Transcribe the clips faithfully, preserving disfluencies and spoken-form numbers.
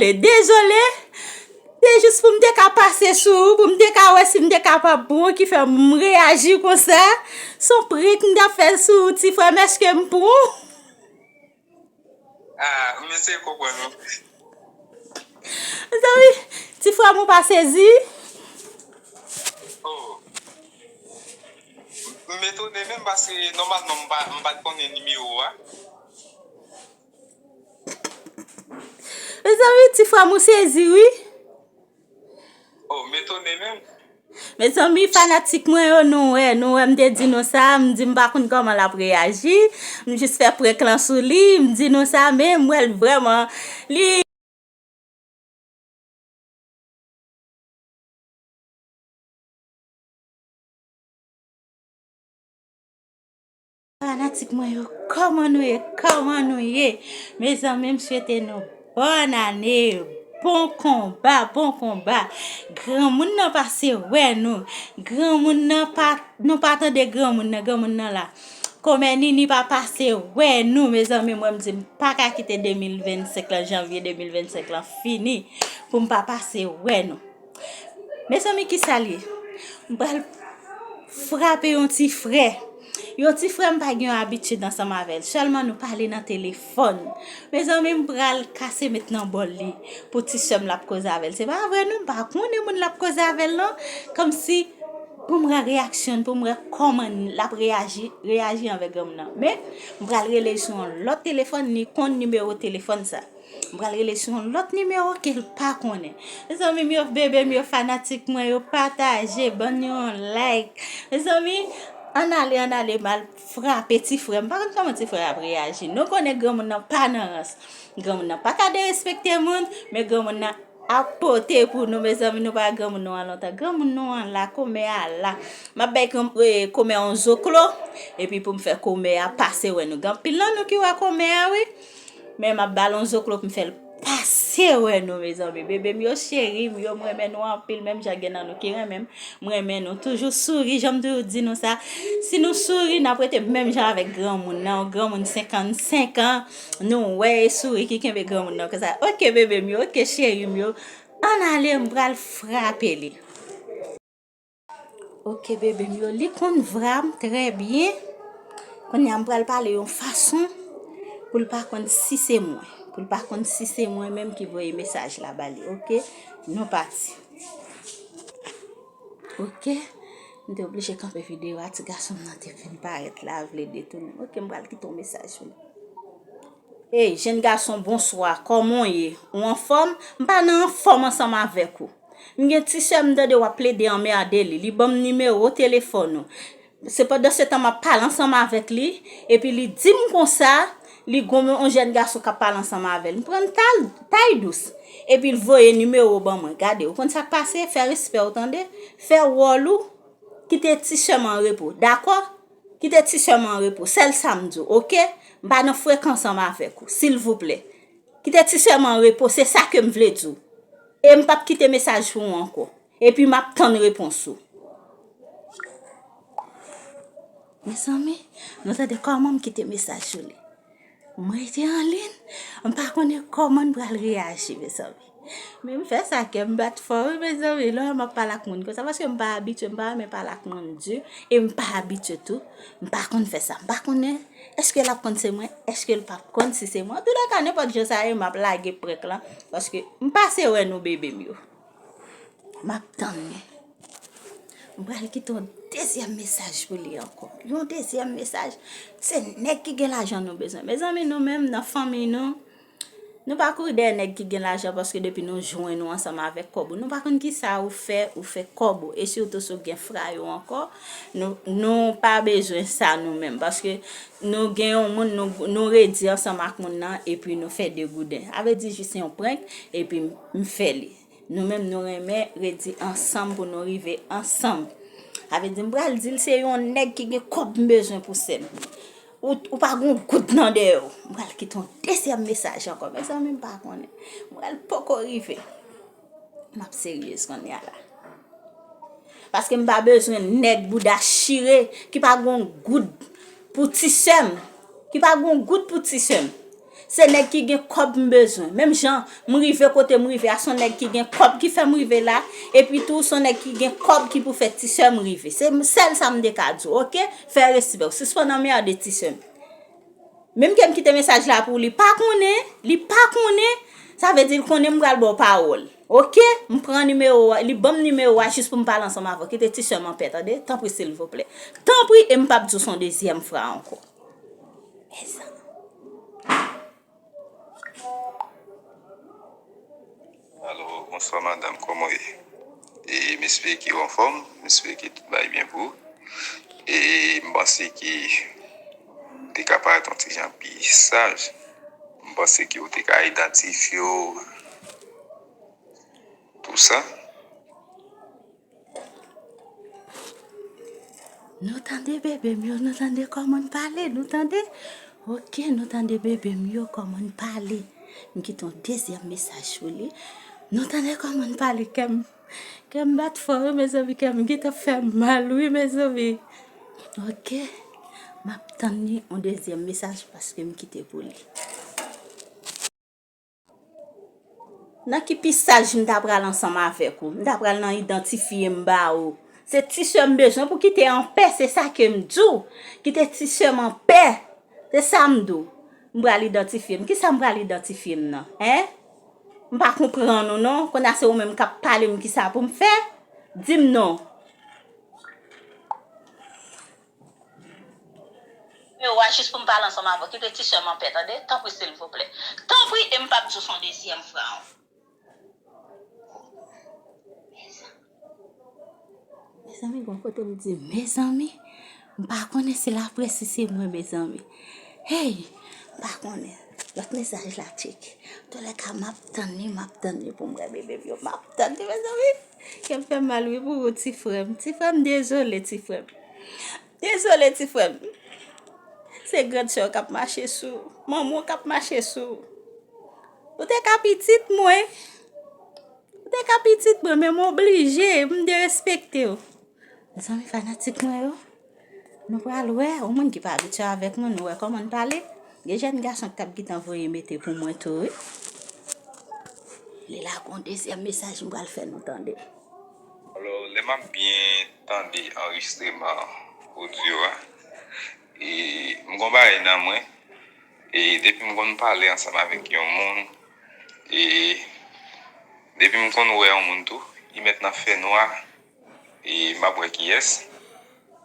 E dezole, se jis pou m te ka pase sou ou, pou m te ka wè si m te kapab pran w ki fè m reyaji konsa. Se yon prank m t ap fè sou ou, ti frè m, èske m pran w? Ah, m eseye konprann ou. Mezanmi, ti frè m ou pa sezi? Oh. M etone menm paske nòmalman m pa, m pa t konnen nimewo a. Mezanmi, ti frè m ou sezi wi. Oh, m etone menm. Mezanmi, fanatik mwen yo, nou wè, nou wè, m te di nou sa, m di m pa konn kòman l ap reyaji, m jis fè prank lan sou li, m di nou sa, men m wè l vrèman, li Fanatik mwen yo, kòman nou ye? Kòman nou ye? Mezanmi, m swete nou bòn ane, bon konba, bon konba. Granmoun nan pase wè nou. Granmoun nan pa, nou pa tande granmoun nan, granmoun nan la. Kòmè Nini pa pase wè nou, mezanmi, mwen m di m pa ka kite de mil vennsenk lan, janvye de mil vennsenk lan fini pou m pa pase wè nou. Mezanmi, kisa l ye? M pral frape yon ti frè. Yon ti frè m pa gen yon abitid ansanm avè l. Sèlman nou pale nan telefòn. Mezanmi, m pral kase met nan bòl li pou ti sè m l ap koze avè l. Se pa vre non, m pa konnen moun l ap koze avè l non. Kòmsi pou m wè reyaksyon l, pou m wè kòman l ap reyaji, reyaji avèk granmoun nan. Men, m pral rele l sou yon lòt telefòn, li konn nimewo telefòn sa. M pral rele sou yon lòt nimewo ke l pa konnen. Mezanmi m yo, bebe m yo, fanatik mwen yo, pataje, ban n yon like. Mezanmi, ann ale, ann ale, m al frape ti frè m. M pa konn kòman ti frè a ap reyaji. Nou konnen granmoun nan pa nan rans. Granmoun nan pa ka derespekte moun, men granmoun nan ap pote pou nou, mezanmi, nou pa wè granmoun nou an lontan. Granmoun nou an la, kòmè a la. M ap bay granm-, eh, kòmè yon zoklo, epi pou m fè kòmè a pase wè nou. Gen anpil nan nou ki wè kòmè a, wi. Men m ap ba l yon zoklo pou m fè l pase wè nou, mezanmi. Bebe m yo, cheri m yo, m renmen nou anpil, menm jan gen nan nou ki renmen m. M renmen nou. Toujou souri, jan m toujou di nou sa. Si nou souri, n ap rete menm jan avèk granmoun nan. Yon granmoun senkannsenk an, nou wè e souri ki kenbe granmoun nan konsa. Oke, bebe m yo, oke, cheri m yo. Ann ale, m pral frape li. Oke, bebe m yo, li konn vra m trè byen. Kounye a, m pral pale yon fason pou l pa konn si se mwen. Pou l pa konn si se mwen menm ki voye mesaj la ba li, oke? Nou pati. Oke? M te oblije kanpe videyo a, ti gason m nan te vin parèt la, vle detounen. Oke, m pral kite yon mesaj pou li. Ey, jenn gason, bonswa, kòman w ye? Ou anfòm? M pa nan anfòm ansanm avèk ou. M gen ti sè m tande w ap plede anmède li. Li ban m nimewo telefòn ou. Se pandan se tan m ap pale ansanm avèk li, epi li di m konsa, li gon yon jèn gason k ap pale ansanm avè l. M pran l tay, tay dous. Epi l voye nimewo ban mwen. Gade, ou konn sa k pase? Fè respè w tande. Fè wòl ou. Kite ti sè m an repo. Dakò? Kite ti sè m an repo. Sèl sa m di w, oke? M pa nan frekans ansanm avèk ou. Silvouplè. Kite ti sè m an repo, se sa ke m vle di w. E m p ap kite mesaj pou ou ankò. Epi m ap tann repons ou. Mezanmi, nou tande kòman m kite mesaj sou li. M rete an liy, m pa konnen kòman m pral reyaji, mezanmi. Men m fè sa, kè m bat fò, wi, mezanmi, lè m ap pale ak moun konsa, paske m pa abitye, m pa renmen pale ak moun di, e m pa abitye tou, m pa konn fè sa, m pa konnen. Èske l ap konn se mwen? Èske l p ap konn si se mwen? Antoulèka, nenpòt jan sa ye, m ap lage prank lan, paske m pase wè nou, bebe m yo. M ap tann li. M pral kite yon dezyèm mesaj pou li ankò. Yon dezyèm mesaj. Se nèg ki gen lajan nou bezwen. Mezanmi, nou menm, nan fanmi nou, nou pa kouri dèyè nèg ki gen lajan, paske depi nou jwenn ou ansanm avèk kòb ou, nou pa konn kisa ou fè, ou fè kòb ou. E sitou si w gen fra yo ankò, nou, nou pa bezwen sa nou menm, paske nou gen yon moun, nou, nou redi ansanm ak moun nan, epi nou fè degouden. Sa vle di jis yon prank, epi m, m fè li. Nou menm, nou renmen redi ansanm pou nou rive ansanm. Sa vle di, m pral di l se yon nèg ki gen kòb m bezwen pou sè m. Ou, ou pa gen yon goud nan dèyè w. M pral kite yon dezyèm mesaj ankò. Mezanmi, m pa konnen. M pral poko rive. M ap seryez kounye a la. Paske m pa bezwen nèg bouda chire ki pa gen yon goud pou ti sè m. Ki pa gen yon goud pou ti sè m. Se nèg ki gen kòb m bezwen. Menm jan m rive kote m rive a, se yon nèg ki gen kòb ki fè m rive la, epi tou se yon nèg ki gen kòb ki pou fè ti sè m rive. Se sèl sa m te ka di w, oke? Fè respè w. Sispann anmède ti sè m. Menm ke m kite mesaj la pou li pa konnen, li pa konnen, sa vle di l konnen m pral ba w pawòl. Oke? M pran nimewo a, li ban m nimewo a jis pou m pale ansanm avè w. Kite ti sè m anpè, tande? Tanpri, silvouplè. Tanpri, e m p ap di w se yon dezyèm fwa ankò. Mezanmi. Alo, bonswa madanm, kòman w ye? E m espere ke w anfòm, m espere ke tout bagay byen pou ou. E m panse ke w te ka parèt yon ti jan pi saj. M panse ke w te ka idantifye w, tou sa. Nou tande bebe m yo, nou tande kòman n pale, nou tande? Oke, nou tande bebe m yo, kòman n pale. M kite yon dezyèm mesaj sou li. Nou tande kòman n pale, kè m, kè m bat fò, wi, mezanmi, kè m gentan fè m mal, wi, mezanmi. Oke, m ap tann li yon dezyèm mesaj paske m kite pou li. Nan ki pisaj m ta pral ansanm avèk ou? M ta pral nan idantifye m ba ou. Se ti sè m bezwen pou kite anpè, se sa ke m di w. Kite ti sè m anpè. Se sa m di w. M pral idantifye m. Kisa m pral idantifye m nan? Hein? M pa konprann ou non. Kounye a se ou menm k ap pale m kisa pou m fè? Di m non. Nimewo a jis pou m pale ansanm avè w. Kite ti sè m anpè, tande? Tanpri, silvouplè. Tanpri, e m p ap di w se yon dezyèm fwa ankò. Mezanmi, gon kote m di, mezanmi, m pa konnen si l ap resi se mwen, mezanmi. Hey, m pa konnen. Lòt mesaj la tcheke. Antouka, m ap tann li, m ap tann li pou m wè bebe m yo, m ap tann li, mezanmi. Kè m fè mal wi pou ou, ti frè m. Ti frè m, dezole, ti frè m. Dezole, ti frè m. Se grann sè w k ap mache sou ou. Manman w k ap mache sou ou. Ou te ka pitit mwen. Ou te ka pitit mwen, men m oblije, m derespekte w. Mezanmi, fanatik mwen yo, nou pral wè, yon moun ki pa abitye avèk mwen, nou wè kòman n pale. Gen jèn gason ki t ap gentan voye mete pou mwen tou, wi. Li la gon dezyèm mesaj m pral fè nou tande. Alò, lè m ap byen tande anrejistreman odyo a, e m gon bagay nan mwen, e depi m konn pale ansanm avèk yon moun, e depi m konn wè yon moun tou, li mèt nan fènwa, e m ap wè kiyès.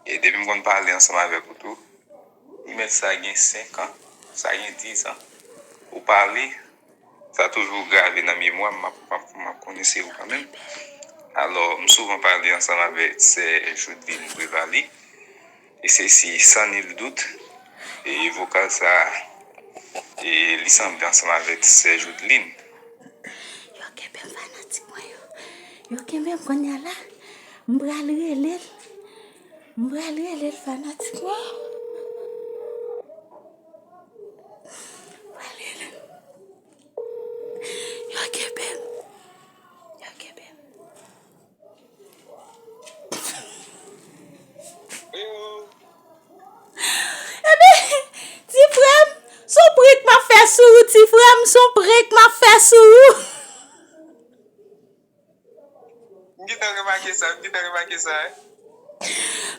E depi m konn pale ansanm avèk ou tou, li mèt sa gen senk an, sa gen diz an. Ou pale, sa toujou grave nan memwa m, m ap, m ap, m ap konnen se ou kanmenm. Alò, m souvan pale ansanm avèk sè Joudline Prévaly, e se si san nil dout, e vokal sa, e li sanble ansanm avèk sè Joudline. Yo kenbe m, fanatik mwen yo. Yo kenbe m kounye a la. M pral rele l. M pral rele l, fanatik mwen. M pral rele l. Yo kenbe m. Yo kenbe m. Ebyen, ti frè m, se yon prank m ap fè sou ou, ti frè m, se yon prank m ap fè sou ou. M gentan remake sa, m gentan remake sa, wi.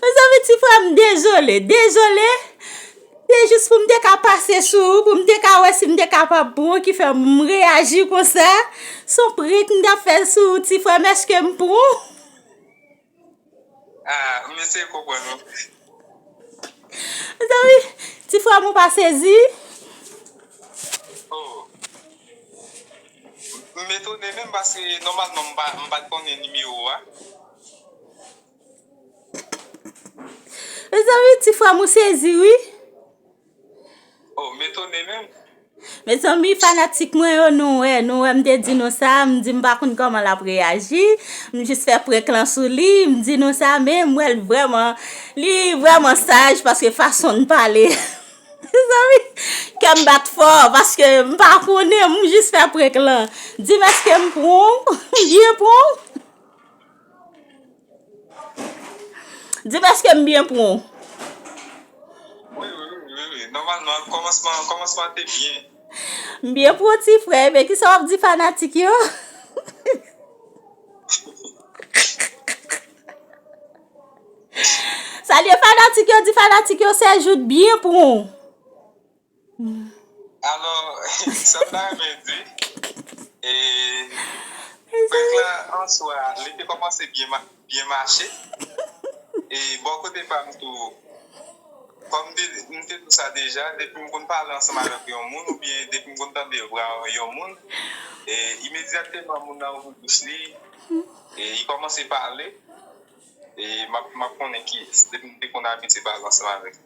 Mezanmi, ti frè m, dezole, dezole. Se jis pou m te ka pase sou ou, pou m te ka wè si m te kapab pran w ki fè m reyaji konsa. Se yon prank m t ap fè sou ou, ti frè m, èske m pran w? Ah, m eseye konprann ou. Mezanmi, ti frè m, ou pa sezi? Oh. M etone menm paske nòmalman m pa, m pa t konnen nimewo a. Mezanmi, ti frè m, ou sezi, wi. Oh, m etone menm. Mezanmi, fanatik mwen yo, nou wè, nou wè, m te di nou sa, m di m pa konn kòman l ap reyaji, m jis fè prank lan sou li, m di nou sa, men m wè l vrèman, li vrèman saj paske fason l pale. Mezanmi, kè m bat fò paske m pa konnen, m jis fè prank lan. Di m èske m pran w, m byen pran w? Di m èske m byen pran w? Wi, wi, wi, wi, wi. Nòmalman, kòmansman, kòmansman te byen. M byen pou w ti frè, men kisa w ap di fanatik yo? Salye fanatik yo, di fanatik yo se jout byen pou w. Alò, sa m ta renmen di, e, prank lan an swa, li te kòmanse byen, ma- byen mache. E bò kote pa m tou, kòm m te, m te di w sa deja, depi m konn pale ansanm avèk yon moun, oubyen depi m konn tande vwa yon moun, e imedyatman moun nan ouvri bouch li, e li kòmanse pale, e m ap, m ap konnen kiyès, depi m te konn abitye pale ansanm avèk li.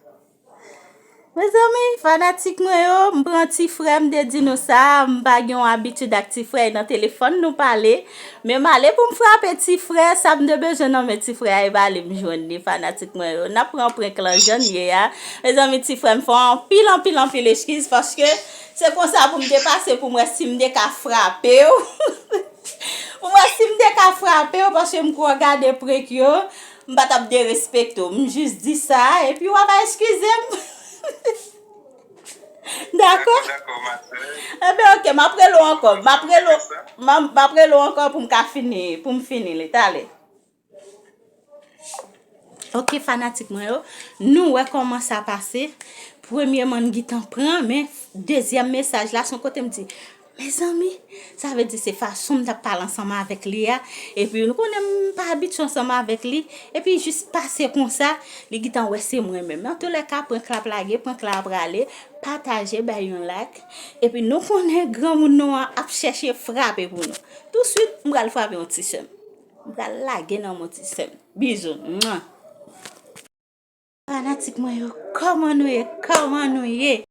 Mezanmi, fanatik mwen yo, m pran ti frè m te di nou sa, m pa gen yon abitid ak ti frè, e nan telefòn nou pale. Men m ale pou m frape ti frè, sa m te bezwen nan men ti frè a, e pa li m jwenn li, fanatik mwen yo. N ap pran prank lan jan l ye a. Mezanmi, ti frè m fè w anpil, anpil, anpil eskiz, paske se konsa pou m te pase pou m wè si m te ka frape w. Pou m wè si m te ka frape w, paske m kwè w gade prank yo, m pa t ap derespekte w. M jis di sa, epi w ava eskize m. Dakò? Dakò, ma sè. Enben, oke, m ap rele w ankò. M ap rele w, m ap, m ap rele w ankò pou m ka fini, pou m fini li. Talè. Oke, fanatik mwen yo, nou wè kòman sa pase. Premyèman, m gentan pran, men dezyèm mesaj la, se yon kote m di, mezanmi, sa vle di se fason m t ap pale ansanm avèk li a. Epi, nou konnen m pa abitye ansanm avèk li. Epi, jis pase konsa, li gentan wè se mwen menm. Antoulèka, prank la ap lage, prank la ap prale. Pataje, bay yon like. Epi, nou konnen granmoun nou an ap chèche frape pou nou. Touswit, m pral frape yon ti sè m. M pral lage nan men yon ti sè m. Bizou. Mwa. Fanatik mwen yo, kòman nou ye? Kòman nou ye?